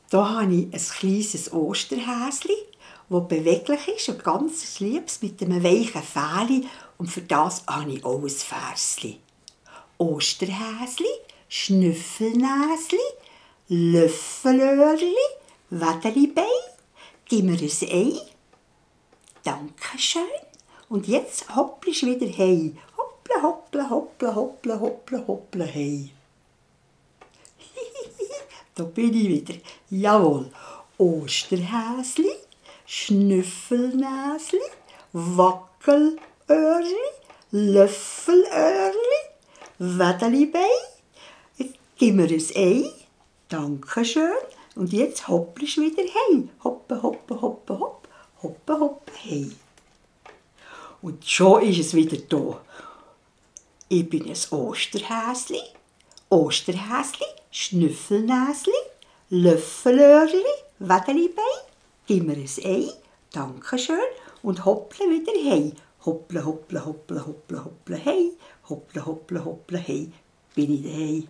Hier habe ich ein kleines Osterhäschen, das beweglich ist und ganz liebes mit einem weichen Fell. Und für das habe ich auch ein Versli. Osterhäsli, Schnüffelnäsli, Löffelöhrli, Wädelibein, gib mir ein Ei. Dankeschön. Und jetzt hopplisch wieder hei. Hoppla, hoppla, hoppla, hoppla, hoppla, hoppla, hei. Da bin ich wieder. Jawohl. Osterhäsli, Schnüffelnäsli, Wackelöhrli, Löffelöhrli, Wädelibein. Jetzt gib mir ein Ei. Dankeschön. Und jetzt hopplisch wieder hei. Hoppe, hoppe, hoppe, hopp. Hoppe, hoppe, hei. Und schon ist es wieder da. Ich bin ein Osterhäsli, Osterhäsli, Schnüffelnäsli, Löffelöhrli, Wädelibein, gib mir ein Ei, Dankeschön, und hopple wieder hei. Hopple, hopple, hopple, hopple, hopple, hei, hopple, hopple, hopple, hei, bin ich daheim.